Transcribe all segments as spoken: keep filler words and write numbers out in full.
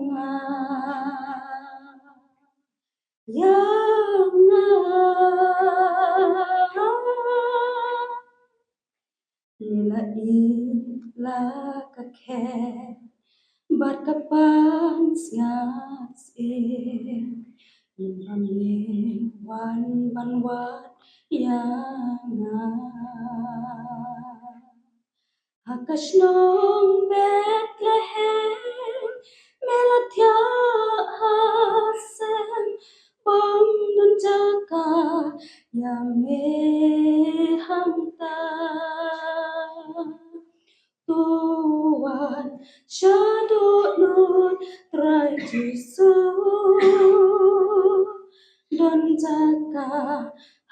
nga, ïa nga. Ngi la ïeit la ka khet bad ka pansngiat sien, ngim ïoh wan ban wad ïa nga. Ha ka shnong Bethlehem me la thiah ha sem, bym don jaka ïa me hangta. To wan sha dohnud Trai Jisu, don jaka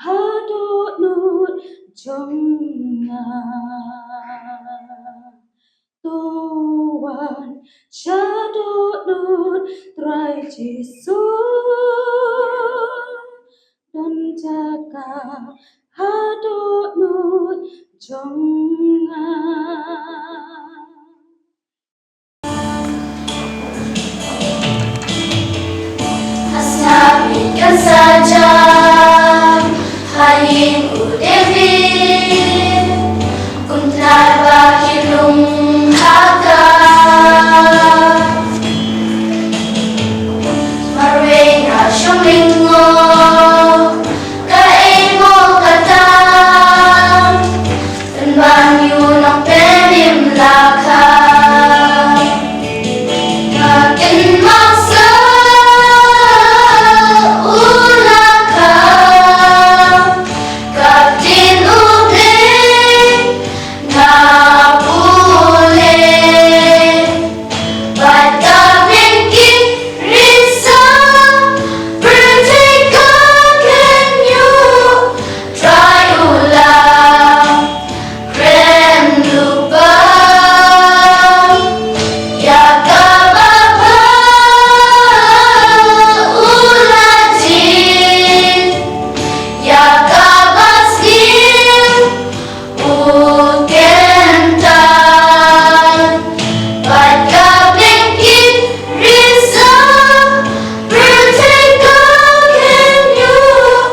ha dohnud jong nga. To wan sha dohnud Trai Jisu, don jaka ha dohnud jong nga. Asnapi kan saja ha ïing u David, kumta ba ki lung ha ka. Marwei na shong lyngngoh, kaei mo kata? Pynban ïa u nongpynim la kha. Ka kynmaw sa u la kha. Ka ktien U Blei nga pule. Bad ka bynta ki risa, pyrthei ka kynñiuh, Trai u la kren lypa. Ïa kaba bha u la jied, ïa kaba sniew u kyntait. Bad ka bynta ki risa, pyrthei ka kynñiuh,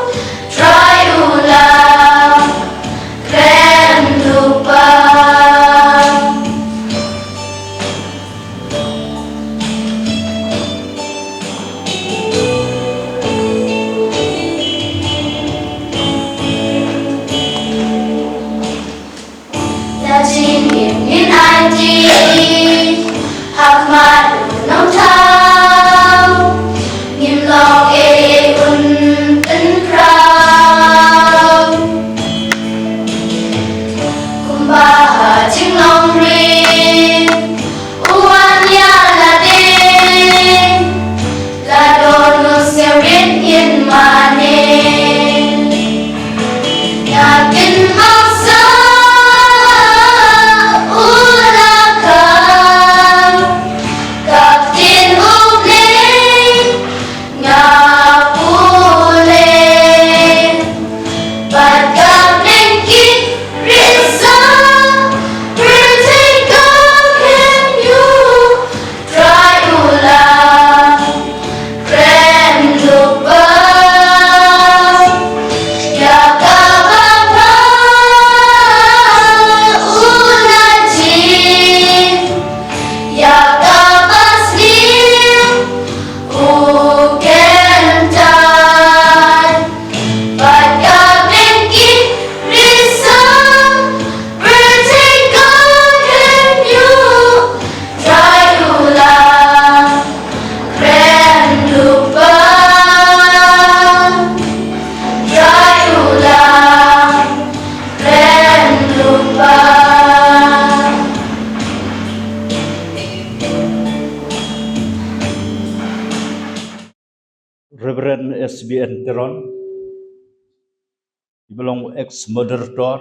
Trai u la kren lypa. La jingim ngin aiti ha khmat u nongthaw, ngim long ei ei un pynkhraw. Kumba ha jinglong rit u wan ïa lade, la don u sngewrit ngin mane. Nga kynmaw sa u la kha, ka ktien U Blei nga pule. Bad ka bynta ki risa, pyrthei ka kynñiuh, Trai u la kren lypa. Ïa kaba bha u la jied, ïa kaba sniew u kyntait. Bad ka bynta ki risa, pyrthei ka kynñiuh, Trai u la kren lypa. Trai u la kren lypa. Reverend S B N Teron, iba long ex moderator,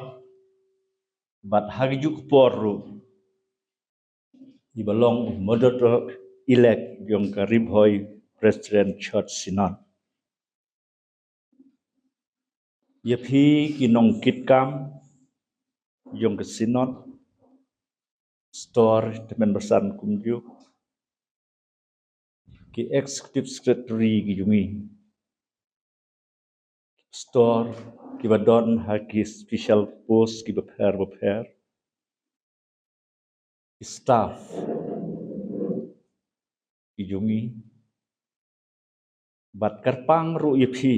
bad ha kajuh ka por ruh iba long moderator elect jong ka Ri Bhoi Presbyterian Church Synod. Ïa phi ki nongkitkam jong ka Synod, Pastor Tymmen Basan kumjuh, Ki executive secretary ki jong ngi, ki pastor kiba don ha ki special post kiba pher ba pher, ki staff ki jong ngi, bad kyrpang ruh ïa phi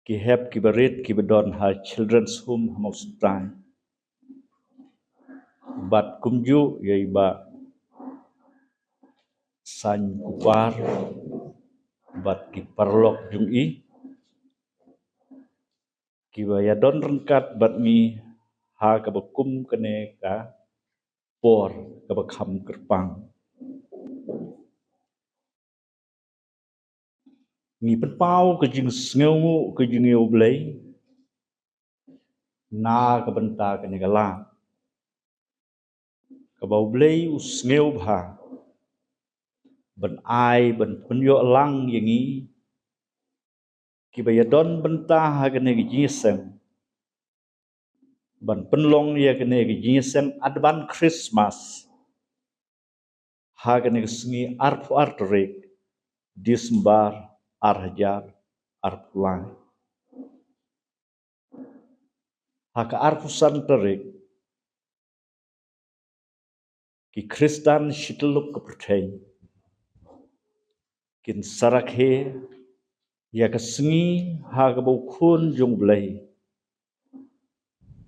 ki hep kiba rit kiba don ha Children's Home ha Mawsynrai, bad kumjuh ïa i Bah Saiñ Kupar bad ki paralok jong i kiba ïadon ryngkat bad ngi ha kaba kum kane ka por kaba kham kyrpang. Ngi pynpaw ka jingsngewnguh ka jong ngi ïa U Blei na ka bynta kane ka lad kaba U Blei u sngewbha ban ai ban pynïoh lang ïa ngi kiba ïadon bynta ha kane ka jingïaseng, ban pynlong ïa kane ka jingïaseng Advance Christmas ha kane ka sngi arphew ar tarik Disembar ar hajar arphew lai. Ha ka arphew san tarik, ki Khristan shityllup ka pyrthei kin sa rakhe ïa ka sngi ha kaba U Khun jong U Blei,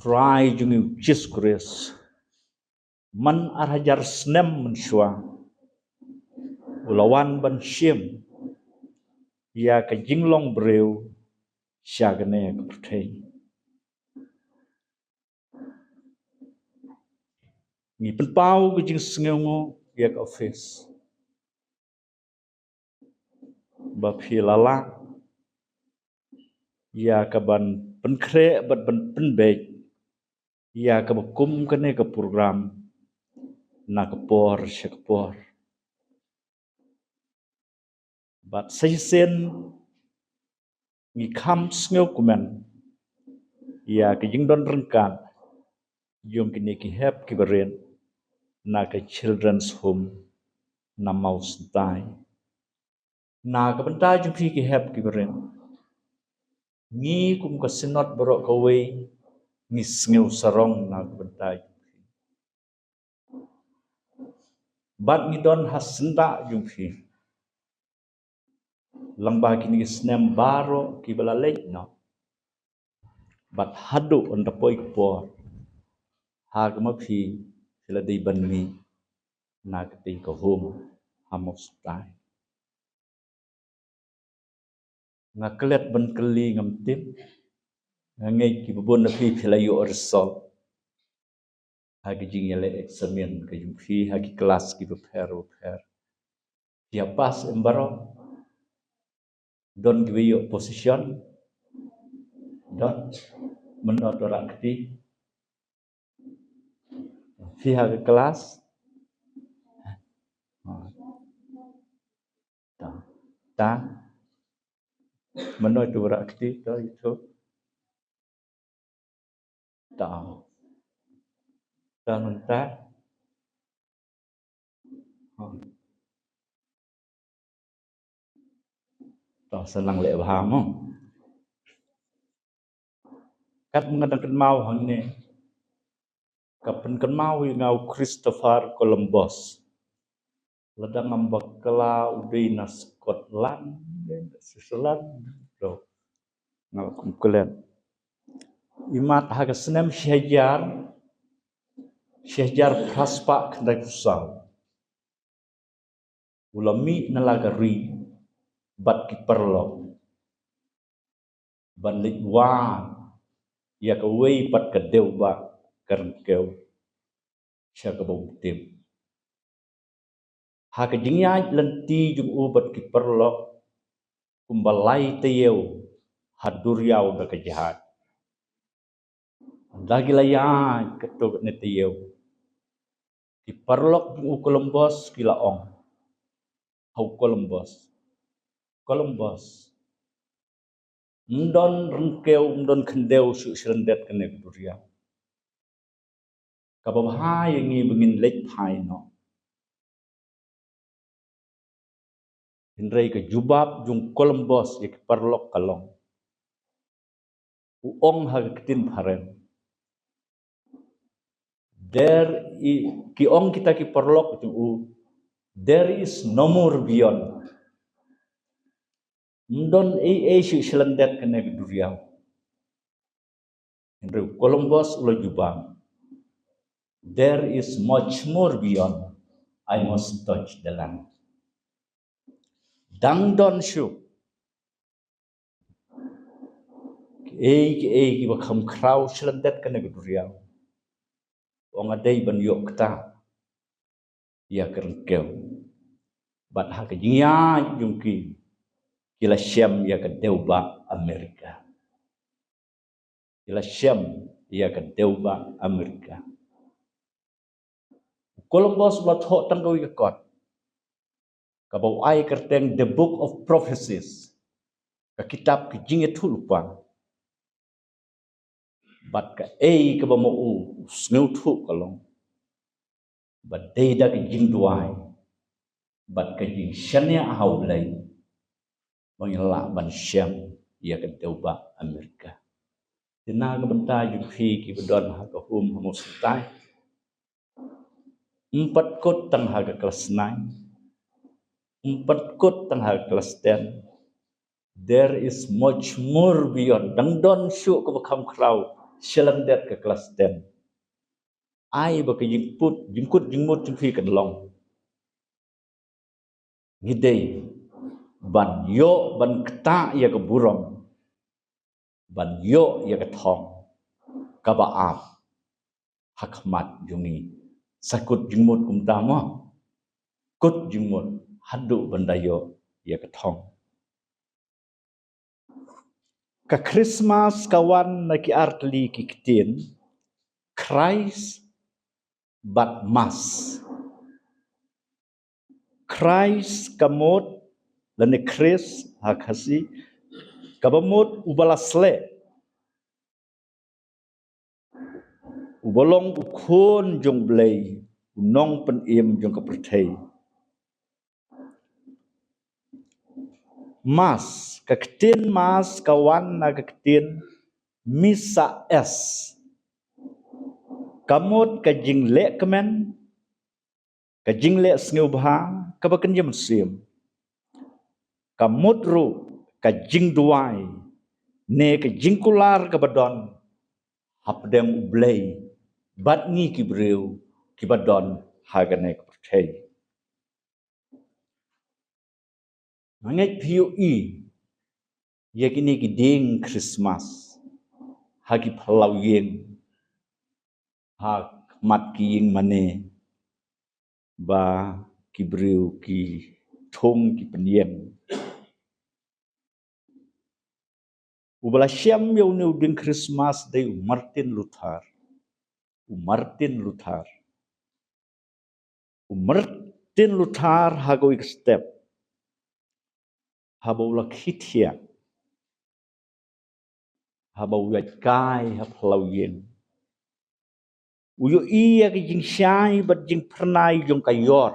Trai jong ngi U Jisu Khrist, man ar hajar snem mynshuwa, u la wan ban shim ïa ka jinglong briew sha kane ka pyrthei. Ngi pynpaw ka jingsngewnguh ïa ka office ba phi la lah ïa ka ban pynkhreh bad ban pynbeit ïa kaba kum kane ka program na ka por sha ka por. Bad sa shisien ngi kham sngewkmen ïa ka jingdon ryngkat jong kine ki hep kiba rit na ka Children's Home na Mawsynrai. Na ka bynta jong phi ki hep kiba rit, ngi kum ka Synod baroh kawei ngi sngew sarong na ka bynta jong phi. Bad ngi don ha syndah jong phi lyngba kine ki snem baroh kiba la leit noh, bad haduh hynda poi ka por ha kaba phi, phi la dei ban mih na katei ka home ha Mawsynrai. Nga klet ban kylli ngam tip. Nga ngeit kiba bun na phi phi la ïoh result ha ki jingïaleh examen ka jong phi ha ki klas kiba pher ba pher. Phi ïa pass em baroh? Don kiba ïoh position? Don. Mynno to rah kti? Phi ha ka klas? Ta. Ta. Mynno to rah kti to itu? Ta. Ta mynta. To sa nang leh bha mo. Katba nga dang kynmaw hangne, ka pynkynmaw ïa nga u Christopher Columbus. Lada ngam bakla u dei na Scotland, dei na Switzerland, to nga la kum klet. Imat ha ka snem shi hajar, shi hajar phra spah khyndaiphew saw, u la mih na la ka ri bad ki paralok ban leit wad ïa kawei pat ka dewbah ka ryngkew sha kaba um tip. Ha ka jingïaid lynti jong u bad ki paralok kumba lai taïew ha duriaw da ka jahaj. Hynda ki la ïaid katto katne taïew, ki paralok jong u Columbus ki la ong ha u Columbus, Columbus, ym don ryngkew, ym don khyndew shuh sha lyndet kane ka duriaw. Kaba bha ïa ngi ba ngin leit phai noh. Hynrei ka jubab jong u Columbus ïa ki paralok ka long, u ong ha ka ktien phareng, there i-, ki ong kita ki paralok jong u, "There is no more beyond." Ym don ei ei shuh sha lyndet kane ka duriaw. Hynrei u Columbus u la jubab, "There is much more beyond. I must touch the land." Dang don shuh kiei kiei kiba kham khraw sha lyndet kane ka duriaw. Ong nga dei ban ïoh ktah ïa ka ryngkew. Bad ha ka jingïaid jong ki, ki la shem ïa ka dewbah Amerika. Ki la shem ïa ka dewbah Amerika. U Columbus u la thoh tang kawei ka kot kaba u ai kyrteng The Book of Prophecies, ka kitab ki jingïathuhlypa. Bad kaei kaba ma u u sngewthuh ka long ba dei da ka jingduwai bad ka jingshaniah ha U Blei ba ngin lah ban shem ïa ka dewbah Amerika. Te na ka bynta jong phi kiba don ha ka home homosyntai, ym pat kut tang ha ka klas nine, ym pat kut tang ha ka klas ten. There is much more beyond. Dang don shuh kaba kham khraw sha lyndet ka klas ten. Ai ba ka jingput, jingkut jingmut jong phi kan long, ngi dei ban ïoh ban ktah ïa ka burom, ban ïoh ïa ka thong kaba ap ha khmat jong ngi. Sa kut jingmut kumta mo. Kut jingmut haduh ban da ïoh ïa ka thong. Ka Christmas ka wan na ki artylli ki ktien, Christ bad Mass. Christ ka mut, lane Khrist ha Khasi, kaba mut uba la sleh, uba long u Khun jong U Blei, u Nongpynim jong ka pyrthei. Mass, ka ktien Mass ka wan na ka ktien Missa es, ka mut ka jingleh kmen, ka jingleh sngewbha kaba kynja mynsiem. Ka mut ruh ka jingduwai ne ka jingkular kaba don hapdeng U Blei bad ngi ki briew kiba don ha kane ka pyrthei. Nga ngeit phi ïohi ïa kine ki dieng Christmas ha ki phyllaw ïing, ha khmat ki ïing mane, ba ki briew ki thung ki pynïeng. Uba la shem ïa une u dieng Christmas dei u Martin Luther. U Martin Luther. U Martin Luther ha kawei ka step, haba u la khie thiah, haba u ïaid kai ha phyllaw ïing, u ïohi ïa ka jingshai bad jingphyrnai jong ka ïor,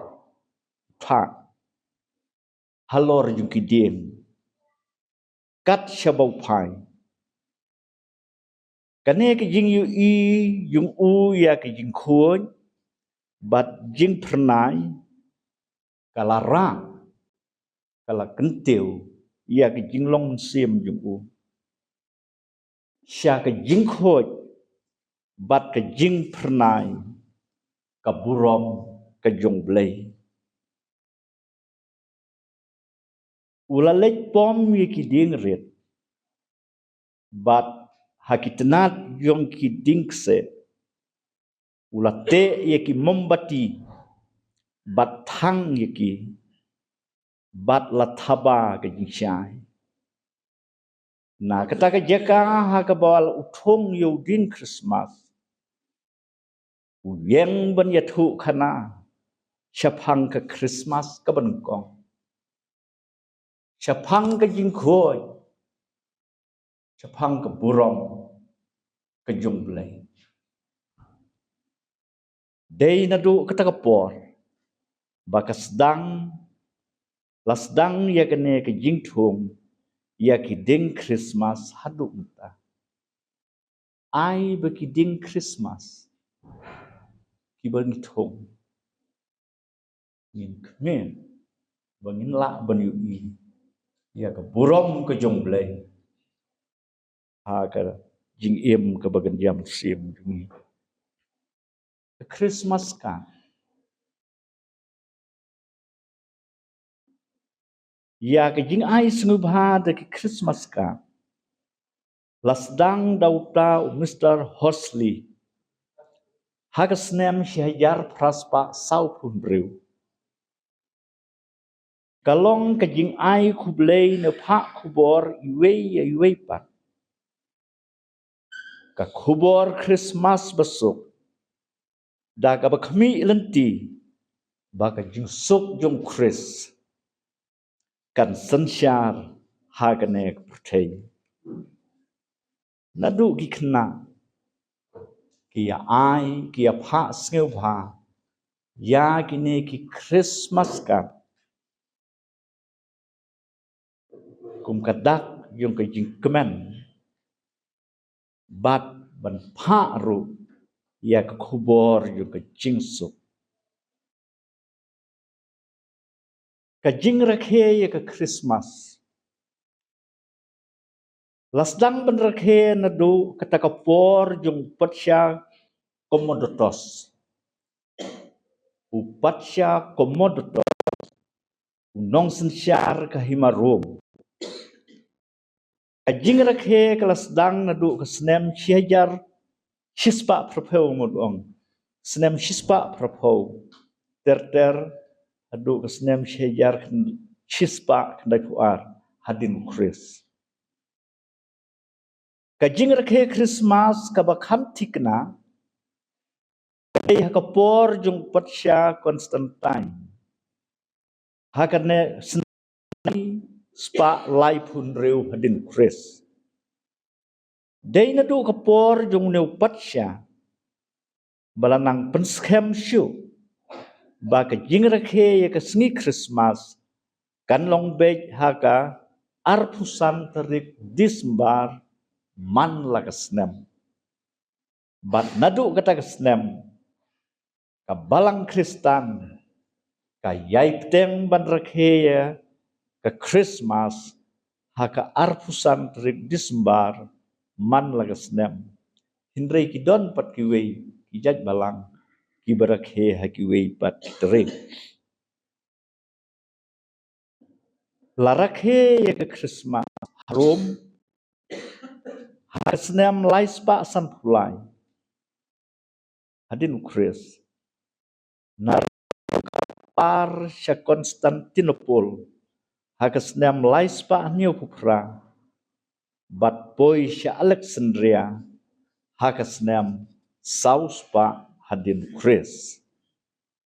u thah, halor jong ki dieng kat shaba u phai. Kane ka jingïohi jong u ïa ka jingkhuid bad jingphyrnai ka la rah, ka la kyntiew ïa ka jinglong mynsiem jong u sha ka jingkhuid bad ka jingphyrnai ka burom ka jong U Blei. U la leit pom ïa ki dieng rit, bad ha ki tnat jong ki dieng ksiej u la teh ïa ki mombati bad thang ïa ki, bad la thaba ka jingshai. Na kata ka jaka ha kaba u thung ïa u dieng Christmas, u ïeng ban ïathuhkhana shaphang ka Christmas kaba nyngkong, shaphang ka jingkhuid, shaphang ka burom ka jong U Blei. Dei naduh kata ka por ba ka sdang La sdang ïa kane ka jingthung ïa ki dieng Christmas haduh mynta. Ai ba ki dieng Christmas kiba ngi thung ngin khmih ba ngin lah ban ïohi ïa ka burom ka jong U Blei ha ka jingim kaba kan ïam shim jong ngi. Ka Christmas card. Ïa ka jingai sngewbha da ki Christmas card la sdang da uta u Mister Horsley ha ka snem shi hajar phra spah saw phew hynriew. Ka long ka jingai khublei ne phah khubor iwei ïa iwei pat. Ka khubor Christmas basuk da kaba khmih lynti ba ka jingsuk jong Khrist kan synshar ha kane ka pyrthei. Naduh ki khynnah ki ïa ai, ki ïa phah sngewbha ïa kine ki Christmas card kum ka dak jong ka jingkmen bad ban phah ruh ïa ka khubor jong ka jingsuk. Ka jingrakhe ïa ka Christmas la sdang ban rakhe naduh kata ka por jong u patsha Kommodotos. U patsha Kommodotos, u nongsynshar ka hima Rom. Ka jingrakhe ka la sdang naduh ka snem shi hajar shispah phraphew, mut ong snem shispah phraphew ter ter haduh ka snem shi hajar shispah khyndaiphew ar hadien u Khrist. Ka jingrakhe Christmas kaba kham thikna ka dei ha ka por jong u patsha Constantine ha kane snem spah laiphew hynriew hadien u Khrist. Dei naduh ka por jong une u patsha ba la nang pynskhem shuh ba ka jingrakhe ïa ka sngi Christmas kan long beit ha ka arphew san tarik Disembar man la ka snem. Bad naduh kata ka snem ka Balang Khristan ka ïai bteng ban rakhe ïa ka Christmas ha ka arphew san tarik Disembar man la ka snem. Hynrei ki don pat kiwei ki jait balang kiba rakhe ha kiwei pat ki tarik. La rakhe ïa ka Christmas ha Rom ha ka snem lai spah sanphew lai hadien u Khrist. Nalor ka par sha Constantinople ha ka snem lai spah hynñiewphew phra bad poi sha Alexandria ha ka snem saw spah hadien u Khrist.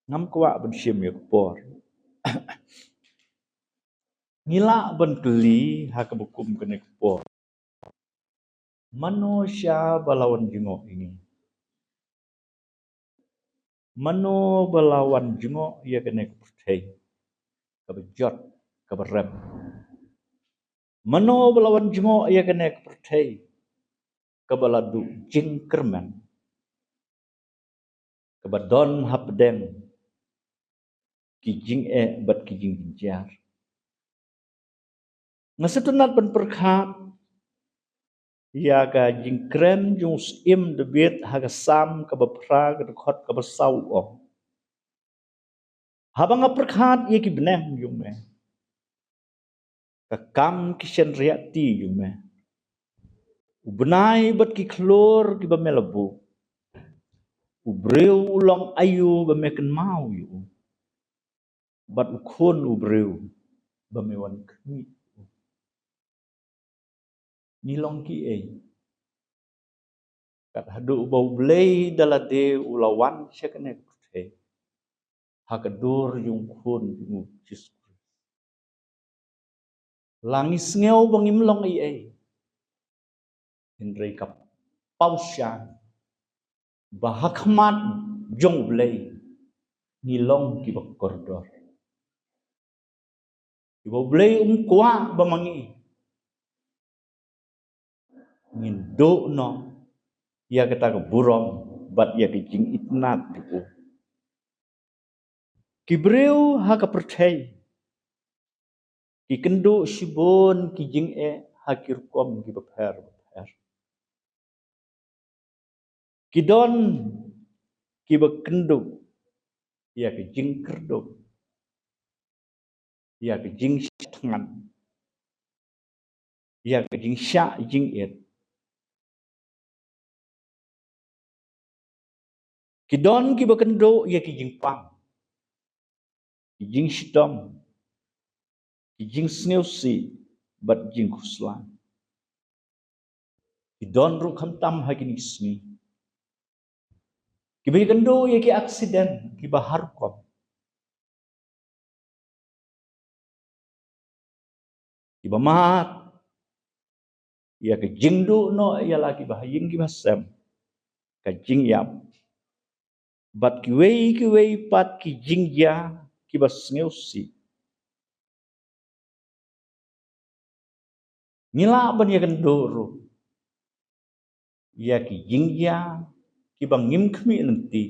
Ngam kwah ban shim ïa ka por. Ngi lah ban kylli ha kaba kum kane ka por, mano sha ba la wan jngoh ïa ngi? Mano ba la wan jngoh ïa kane ka pyrthei kaba jot kaba rem? Mano ba la wan jngoh ïa kane ka pyrthei kaba la duh jingkyrmen, kaba don hapdeng ki jingeh bad ki jingjynjar? Nga sngewtynnat ban pyrkhat ïa ka jingkren jong u syiem David ha ka Salm kaba phra, ka dkhot kaba saw, u ong: Haba nga pyrkhat ïa ki bneng jong me, ka kam ki shynriah ti jong me, u bnai bad ki khlur kiba me la buh, u briew u long aïu ba me kynmaw ïa u, bad u khun u briew ba me wan khmih ïa u? Ngi long kiei kat haduh ba U Blei da lade u la wan sha kane ka pyrthei ha ka dur jong u Khun jong u Jisu Khrist? La ngi sngew ba ngim long ei ei, hynrei ka paw sha ba ha khmat jong U Blei ngi long kiba kordor. Kiba U Blei um kwah ba ma ngi ngin duh noh ïa kata ka burom bad ïa ka jingitynnad ruh. Ki briew ha ka pyrthei ki kynduh shibun ki jingeh ha ki rukom kiba pher bapher. Ki don kiba kynduh ïa ka jingkyrduh, ïa ka jingshah thngan, ïa ka jingshah jingit. Ki don kiba kynduh ïa ki jingpang, ki jingshitom, ki jingsngewsih bad jingkhuslai. Ki don ruh khamtam ha kine ki sngi kiba ïakynduh ïa ki aksiden kiba har rukom, kiba mad ïa ka jingduh noh ïa la kiba ha ïing kiba ha sem, ka jingïap, bad kiwei kiwei pat ki jingjia kiba sngewsih. Ngi lah ban ïakynduh ruh ïa ki jingjia kiba ngim khmih lynti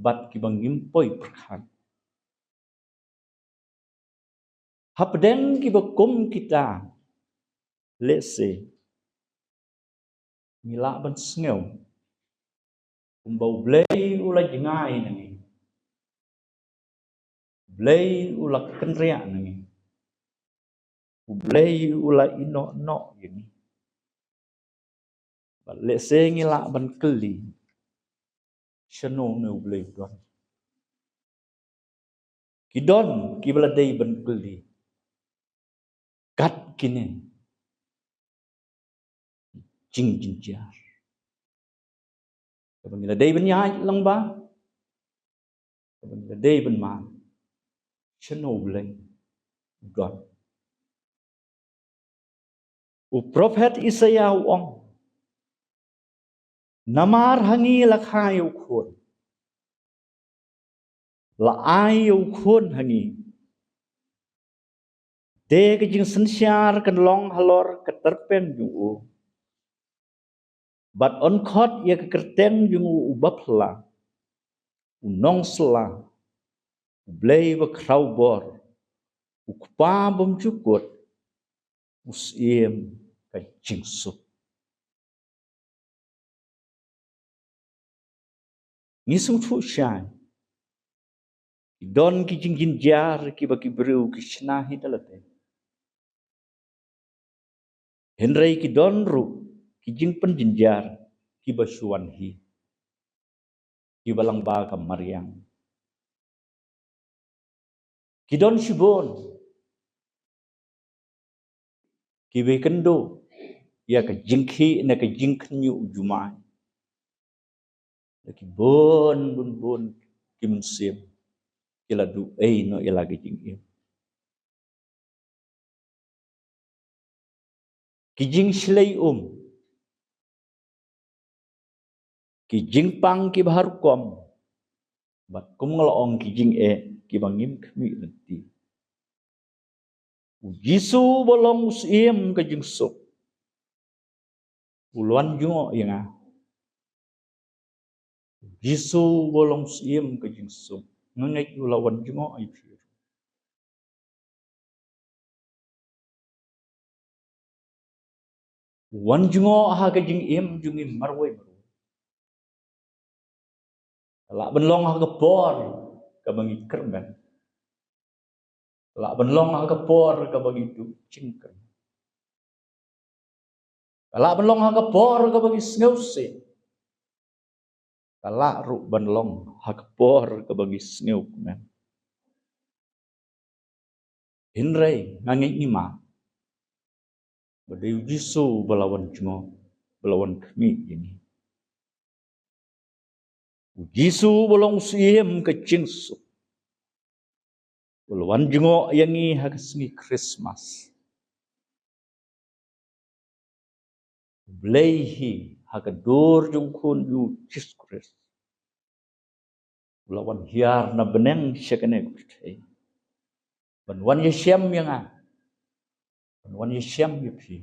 bad kiba ngim poi pyrkhat. Hapdeng kiba kum kita, lehse ngi lah ban sngew kumba U Blei u la jngai na ngi, U Blei u la kynriah na ngi, U Blei u la ïehnoh noh ïa ngi. Bad lehse ngi lah ban kylli, shano ne U Blei u don? Ki don kiba la dei ban kylli kat kine ki jingjynjar. Kaba ngi la dei ban ïaid lyngba, kaba ngi la dei ban mad, shano U Blei u don? U prophet Isaïah u ong, namar ha ngi la kha ïa u khun, la ai ïa u khun ha ngi. Te ka jingsynshar kan long halor ka tyrpeng jong u, bad yn khot ïa ka kyrteng jong u U Baphylla, U Nongsla, U Blei Bakhrawbor, U Kpa Bymjukut, U Syiem ka Jingsuk. Ngi sngewthuh shai, ki don ki jingjynjar kiba ki briew ki shna hi da lade. Hynrei ki don ruh ki jingpynjynjar kiba shu wan hi, kiba lyngba ka mariang. Ki don shibun kiba ïakynduh ïa ka jingkhih ne ka jingkhynñiuh jumai. La ki bun bun bun ki mynsiem ki la duh ei noh ïa la ka jingim. Ki jingshlei um, ki jingpang kiba har rukom, bad kum nga la ong, ki jingeh kiba ngim khmih lynti. U Jisu ba long U Syiem ka Jingsuk u la wan jngoh ïa nga. U Jisu ba long U Syiem ka Jingsuk, nga ngeit u la wan jngoh ïa phi. Wan jngoh ha ka jingim jong ngi marwei marwei. Ka lah ban long ha ka por kaba ngi kyrmen. Ka lah ban long ha ka por kaba ngi duh jingkyrmen. Ka lah ban long ha ka por kaba ngi sngewsih. Ka lah ruh ban long ha ka por kaba ngi sngewkmen. Hynrei nga ngeit ngi mad ba dei U Jisu ba la wan jngoh, ba la wan khmih ïa ngi. U Jisu ba long U Syiem ka Jingsuk u la wan jngoh ïa ngi ha ka sngi Khristmas. U Blei hi ha ka dur jong U Khun jong u Jisu Khrist u la wan hiar na bneng sha kane ka pyrthei. Ban wan ïashem ïa nga. Ban wan ïashem ïa phi.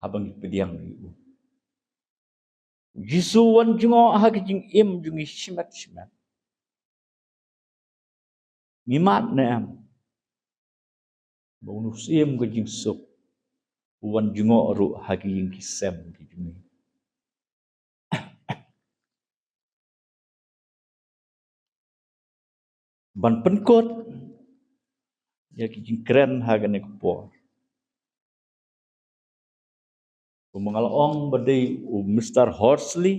Haba ngi pdiang ïa u. Jisu u wan jngoh ha ka jingim jong ngi shimet shimet. Ngi mad ne em ba u Syiem ka jingsuk u wan jngoh ruh ha ki ïing ki sem ki jong ngi. Ban pynkut ïa ki jingkren ha kane ka por. Kumba nga la ong ba dei u Mister Horsley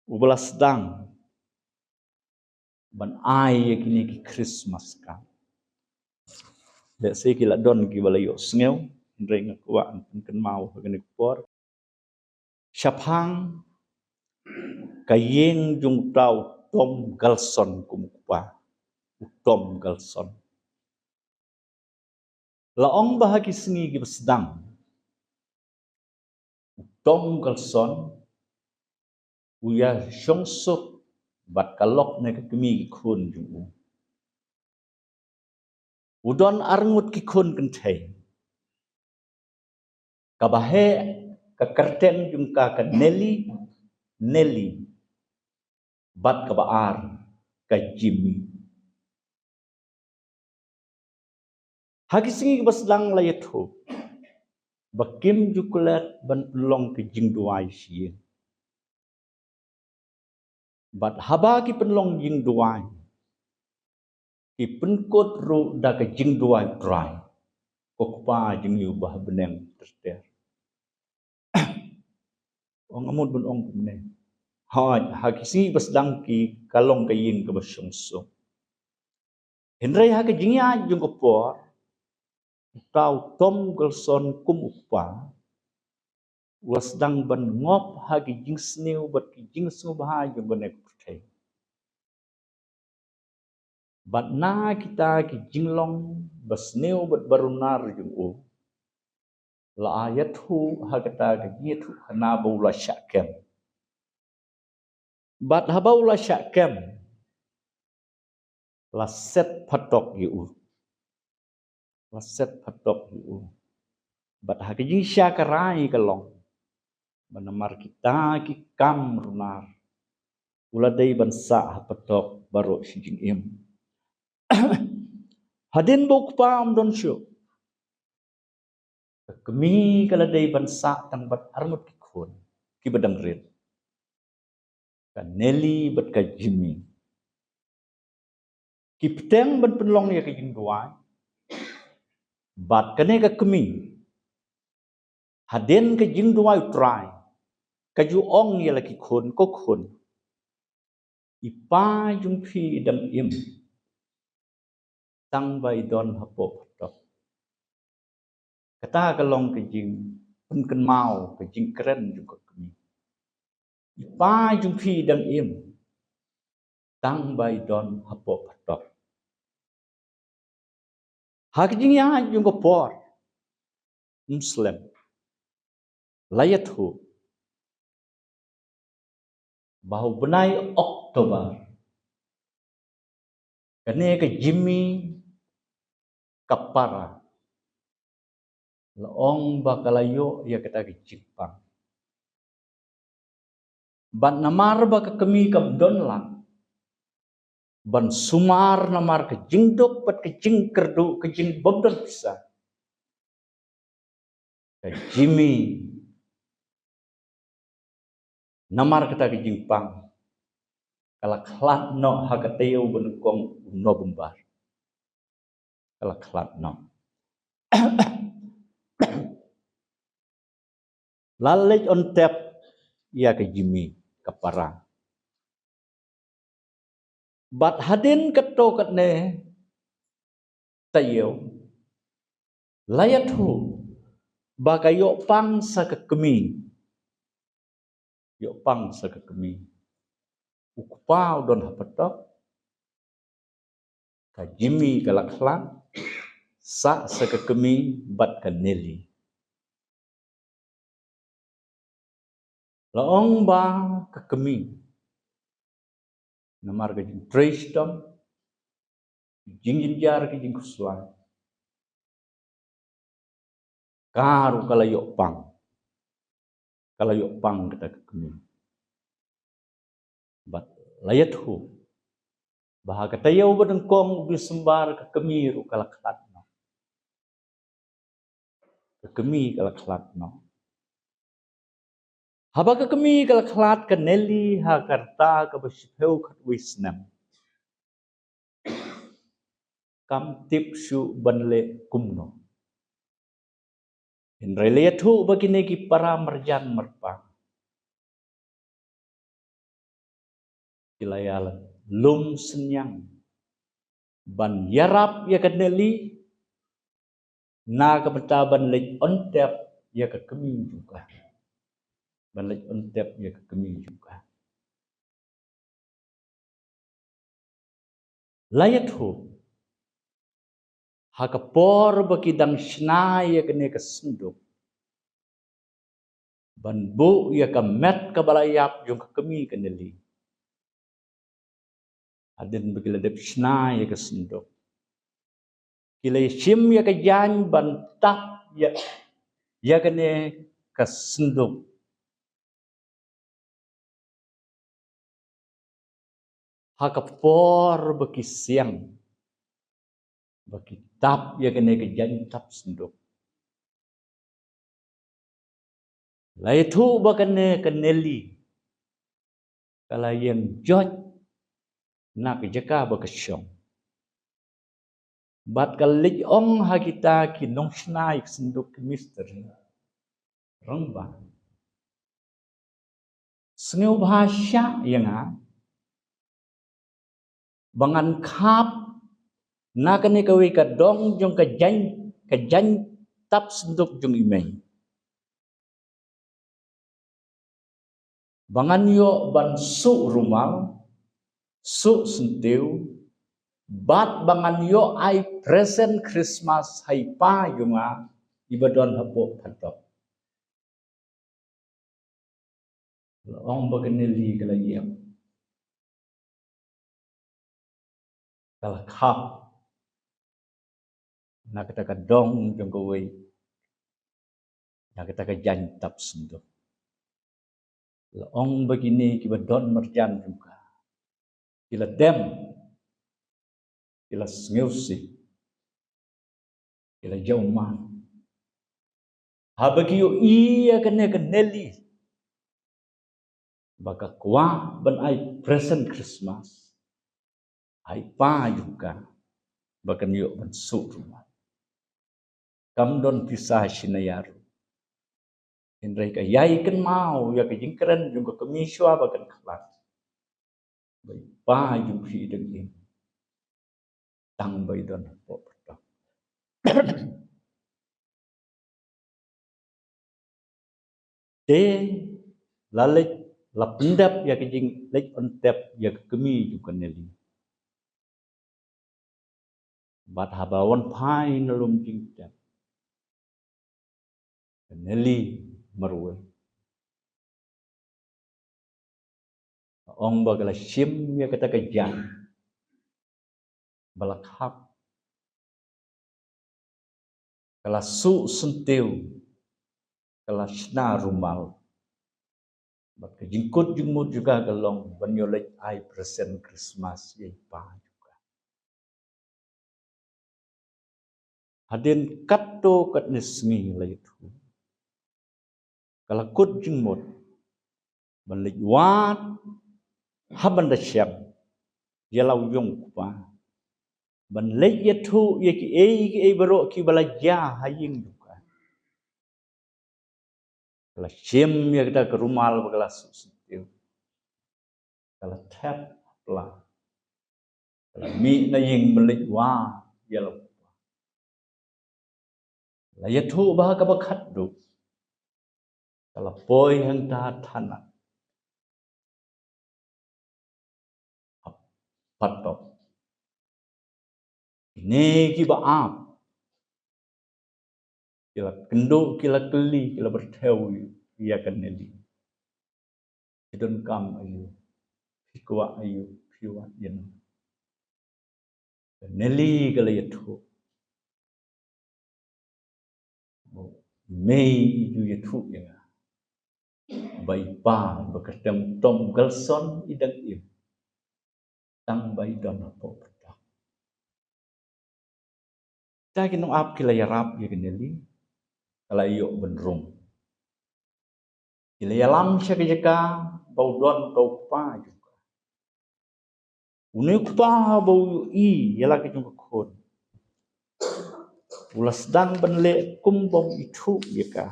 uba la sdang ban ai ïa kine ki Christmas card. Lehse ki la don kiba la ïohsngew, hynrei nga kwah ban pynkynmaw ha kane ka por. Shaphang ka ïing jong uta u Tom Galson kum u kpa. U Tom Galson. La ong ba ha ki sngi kiba sdang u Tom Galson u ïa shongsuk bad ka lok ne ka kmie ki khun jong u. U don arngut ki khun kynthei. Kaba heh ka kyrteng jong ka ka Nelly, Nelly. Bad kaba ar ka Jimmy. Ha ki sngi kiba sdang la ïathuh ba kim ju klet ban pynlong ka jingduwai sha ïing. Bad haba ki pynlong jingduwai, ki pynkut ruh da ka jingduwai u Trai, ko Kpa jong ngi uba ha bneng ter ter. Ong amut ban ong kumne. Ha, ha ki sngi ba sdang ki ka long ka ïing kaba shongsuk. Hynrei ha ka jingïaid jong ka por, uta u Tom Galson kum u kpa u la sdang ban ngop ha ki jingsniew bad ki jingsngewbha jong kane ka pyrthei. Bad na kita ki jinglong ba sniew bad ba runar jong u, la ïathuh ha kata ka jingïathuh khana ba u la shah kem. Bad haba u la shah kem, la set phatok ïa u. La set phatok ïa u. Bad ha ka jingshah ka rai ka long ba namar kita ki kam runar, u la dei ban sah ha phatok baroh shi jingim. Hadien ba u kpa um don shuh, ka kmie ka la dei ban sah tang bad arngut ki khun kiba dang rit, ka Nelly bad ka Jimmy. Ki bteng ban pynlong ïa ka jingduwai. Bad kane ka kmie, hadien ka jingduwai u Trai, ka ju ong ïa la ki khun, ko khun, i Pa jong phi i dang im, tang ba i don hapoh phatok. Kata ka long ka jingpynkynmaw, ka jingkren jong ka kmie. I Pa jong phi i dang im, tang ba i don hapoh phatok. Ha ka jingïaid jong ka por, ym slem, la ïathuh ba ha u bnai October, kane ka Jimmy ka para, la ong ba ka la ïoh ïa kata ka jingpang. Bad namar ba ka kmie kam don lang ban sumar namar ka jingduk bad ka jingkyrduh, ka jingbymdon pisa, ka Jimmy, namar kata ka jingpang, ka la khlad noh ha ka taïew ba nyngkong u November. Ka la khlad noh. La leit on tep ïa ka Jimmy ka para. Bad hadien katto katne taïew, la ïathuh ba ka ïoh pang sa ka kmie. Ïoh pang sa ka kmie. U kpa u don ha phatok, ka Jimmy ka la khlad, sah sa ka kmie bad ka Nelly. La ong ba ka kmie, namar ka jingtrei shitom, Jingjynjar ki jingkhuslai. Ka ruh ka la ïoh pang. Ka la ïoh pang kata ka kmie. Bad la ïathuh ba ha ka taïew ba nyngkong u December ka kmie ruh ka la khlad noh. Ka kmie ka la khlad noh. Haba ka kmie ka la khlad, ka Nelly ha ka rta kaba shiphew khatwei snem, kam tip shuh ban leh kumno. Hynrei la ïathuh ba kine ki para marjan marpa ki la ïalum synñiang ban ïarap ïa ka Nelly na ka bynta ban leit on tep ïa ka kmie jong ka. Ban leit on tep ïa ka kmie jong ka. La ïathuh ha ka por ba ki dang shna ïa kane ka synduk ban buh ïa ka met kaba la ïap jong ka kmie ka Nelly. Hadien ba ki la dep shna ïa ka synduk, ki la shim ïa ka jaiñ ban tap ïa, ïa kane ka synduk. Ha ka por ba ki siang ba ki tap ïa kane ka jaiñ tap synduk, la ïathuh ba kane ka Nelly ka la ïeng joit na ka jaka ba ka shong. Bad ka leit ong ha kita ki nongshna ïa ka synduk, ki mistri, rangbah, sngewbha shah ïa nga ba ngan khap na kane kawei ka dong jong ka jaiñ, ka jaiñ tap synduk jong i mei, ba ngan ïoh ban suh rumal, suh syntiew, bad ba ngan ïoh ai present Christmas ha i pa jong nga iba don hapoh phatok. La ong ba ka Nelly ka la ïeng, ka la khap na kata ka dong jong kawei, na kata ka jaiñ tap synduk. La ong ba kine kiba don marjan jong ka ki la dem, ki la sngewsih, ki la jaw man haba ki ïohi ïa kane ka Nelly ba ka kwah ban ai present Christmas ha i pa jong ka ba kan ïoh ban suh rumal. Kam don pisa shi naya ruh. Hynrei ka ïai kynmaw ïa ka jingkren jong ka kmie shuwa ba kan khlad, ba i pa jong phi i dang im, tang ba i don hapoh phatok. Te la leit, la pyndep ïa ka jingleit on tep ïa ka kmie jong ka Nelly. Bad haba wan phai na lum jingtep, ka Nelly marwei, ka ong ba ka la shim ïa kata ka jaiñ ba la khap, ka la suh syntiew, ka la shna rumal. Bad ka jingkut jingmut jong ka ka long ban ïoh leit ai present Christmas ïa i pa jong ka. Hadien katto katne sngi, la ïathuh, ka la kut jingmut ban leit wad ha ban da shem ïa la u ïong u kpa, ban leit ïathuh ïa kiei kiei baroh kiba la jia ha ïing jong ka. Ka la shim ïa kata ka rumal ba ka la suh syntiew, ka la thep ha pla, ka la mih na ïing ban leit wad ïa la u kpa. La ïathuh ba ha kaba khatduh ka la poi hangta ha thana ha phatok. Kine kiba ap ki la kynduh, ki la kylli, ki la pyrthew ïa ka Nelly. Phi donkam aïu? Phi kwah aïu? Phi wad ïano? Nellie ka la ïathuh. Mei i ju ïathuh ïa nga ba i pa ba kyrteng Tom Gulson i dang im tang ba i don hapoh pyrthei. Kita ki nongap ki la ïarap ïa ka Nellie, ka la ïoh ban rung. Ki la ïalam sha ka jaka ba u don ka u kpa jong ka. Une u kpa ba u ïohi ïa la ka jong ka khun, u la sdang ban leh kum ba u ithuh ïa ka.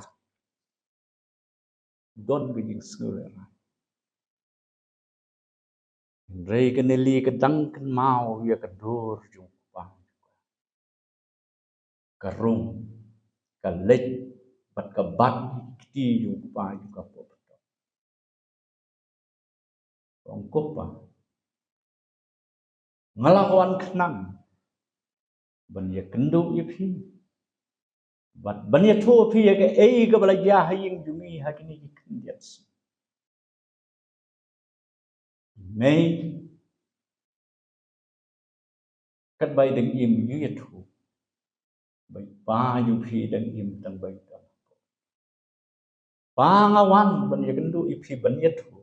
Don ka jingsngewlehraiñ. Hynrei ka Nellie ka dang kynmaw ïa ka dur jong u kpa. Ka rung, ka leit bad ka bat ïa ki kti jong u kpa jong ka hapoh pyrthei. Ong, ko pa, nga la wan khnang ban ïakynduh ïa phi bad ban ïathuh ïa phi ïa kaei kaba la jia ha ïing jong ngi ha kine ki khyndiat sngi. Mei, katba i dang im i ju ïathuh ba i pa jong phi dang im tang ba i don. Pa, nga wan ban ïakynduh ïa phi ban ïathuh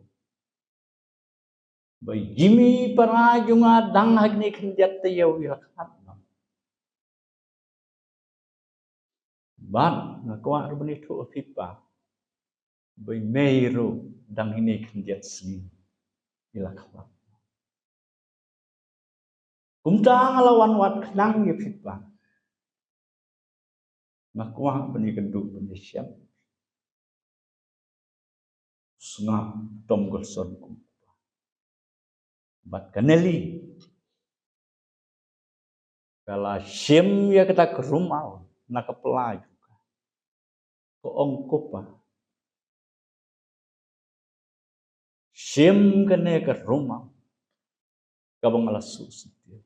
ba i jingmih para jong nga dang ha kine khyndiat taïew i la khlad noh. Bad nga kwah ruh ban ïathuh ïa phi pa ba i mei ruh dang ha kine khyndiat sngi i la khlad. Kumta nga la wan wad khnang ïa phi pa. Nga kwah ban ïakynduh ban ïashem. Sngap Tom Gulson kum u kpa. Bad ka Nellie ka la shim ïa kata ka rumal na ka pla jong ka. Ka ong, ko pa, shim kane ka rumal kaba nga la suh syntiew.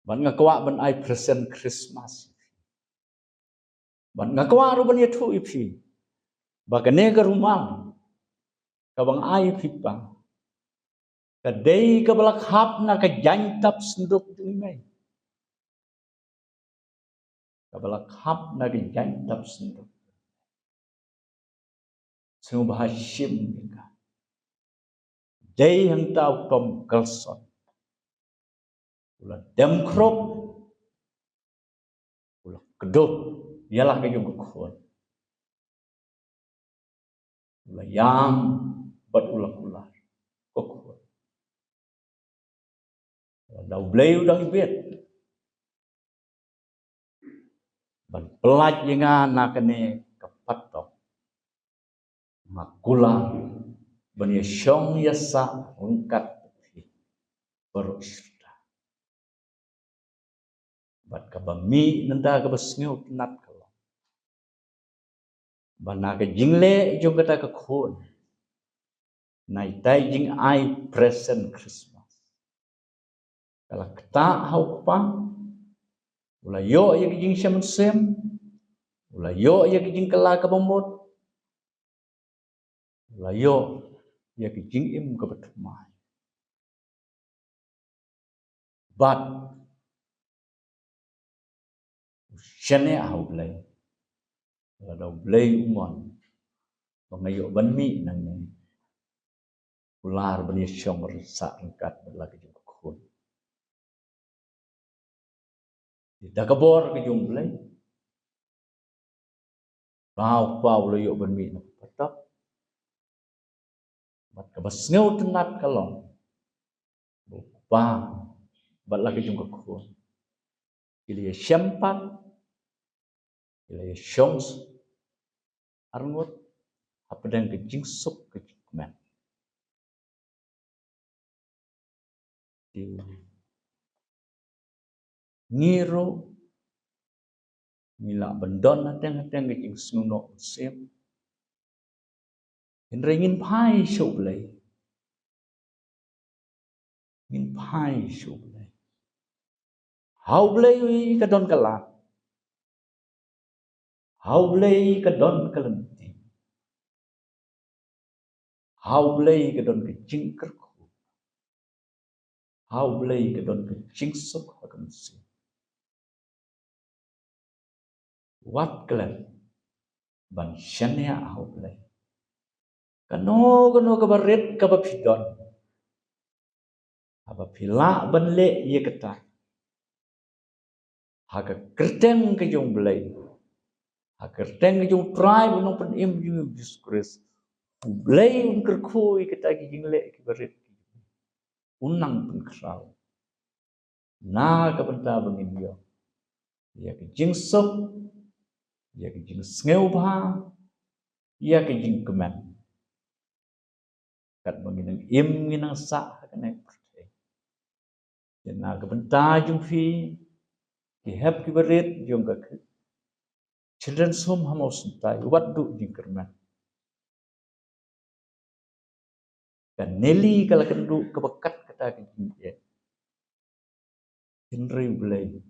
Bad nga kwah ban ai present Christmas. Bad nga kwah ruh ban ïathuh ïa phi ba kane ka rumal kaba nga ai ïa phi pa, ka dei kaba la khap na ka jaiñ tap synduk jong i mei. Kaba la khap na ka jaiñ tap synduk. Sngewbha shim ïa ka. Dei hangta u Tom Gulson u la dem khrup, u la kdup ïa la ka jong ka khun. U la ïam bad u la kular, ko khun, lada U Blei u dang ibit ban pyllait ïa nga na kane ka patong, nga kular ban ïashong ïasah ryngkat bad phi baroh shi kynta. Bad kaba mih nangta kaba sngewtynnat ka long ba na ka jingleh jong kata ka khun, na itai jingai present Christmas, ka la ktah ha u kpa, u la ïoh ïa ka jingshem mynsiem, u la ïoh ïa ka jingkylla kaba mut, u la ïoh ïa ka jingim kaba thymmai. Bad u shaniah ha U Blei, lada U Blei u mon ba nga ïoh ban mih nangne, u kular ban ïashong ïasah ryngkat bad la ka jong ka khun. Da ka bor ka jong U Blei, ba u kpa u la ïoh ban mih na ka patong. Bad kaba sngewtynnat ka long ba u kpa bad la ka jong ka khun ki la ïashem pat, ki la ïashong arngut hapdeng ka jingsuk ka jingkmen. Te ngi ruh ngi lah ban don hateng hateng ka jingsngewnoh mynsiem, hynrei ngin phai sha U Blei. Ngin phai sha U Blei. Ha U Blei ka don ka lad. Ha U Blei ka don ka lynti. Ha U Blei ka don ka jingkyrkhu. ha U Blei ka don ka jingsuk ha ka mynsiem. Wat klet ban shaniah ha U Blei. Kano kano kaba rit kaba phi don, haba phi lah ban leh ïa kata ha ka kyrteng ka jong U Blei, ha ka kyrteng ka jong U Trai bad U Nongpynim jong ngi U Jisu Khrist, U Blei un kyrkhu ïa kita ki jingleh kiba rit, un nang pynkhraw na ka bynta ba ngin ïoh ïa ka jingsuk, ïa ka jingsngewbha, ïa ka jingkmen. Katba ngin nang im, ngin nang sah ha kane ka pyrthei. Te na ka bynta jong phi, ki hep kiba rit jong ka Children's Home ha Mawsyntai, wat duh jingkyrmen. Ka Nelly ka la kynduh kaba kat kata ka jingeh. Hynrei U Blei u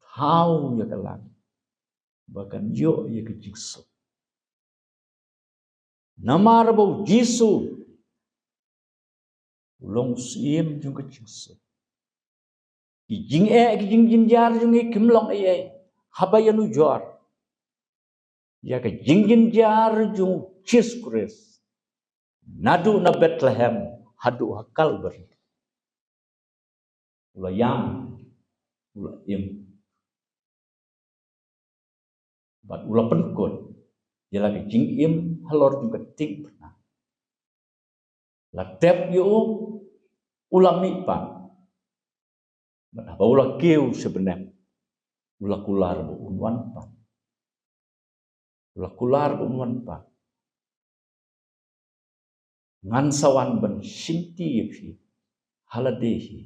thaw ïa ka lang ba kan ïoh ïa ka jingsuk. Namar ba U Jisu u long u Syiem jong ka jingsuk. Ki jingeh, ki jingjynjar jong ngi kim long ei ei haba ïanujor ïa ka jingjynjar jong U Jisu Khrist, naduh na Bethlehem haduh ha Kalbari. U la ïam, u la im, bad u la pynkut ïa la ka jingim halor jong ka diengphna. La tep ïa u, u la mihpat. Bad haba u la kiew sha bneng, u la kular ba un wan pat. U la kular ba un wan pat. Ngan sa wan ban shimti ïa phi ha lade hi,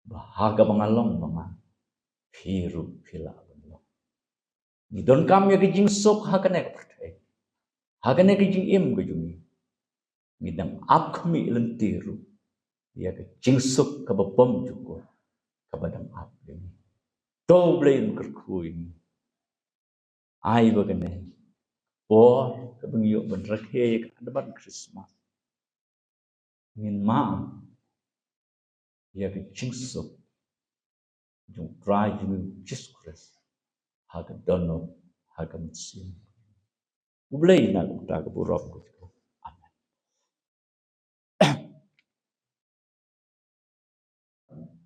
ba ha kaba nga long ma nga, phi ruh phi lah ban long. Ngi donkam ïa ka jingsuk ha kane ka pyrthei, ha kane ka jingim ka jong ngi. Ngi dang ap khmih lynti ruh ïa ka jingsuk kaba bymjukut kaba dang ap ïa ngi. To U Blei un kyrkhu ïa ngi. Ai ba kane por kaba ngi ïoh ban rakhe ïa ka Advent Christmas, ngin mad ïa ka jingsuk jong U Trai jong ngi U Jisu Khrist ha ka dohnud, ha ka mynsiem. U Blei un ai kumta ka burom.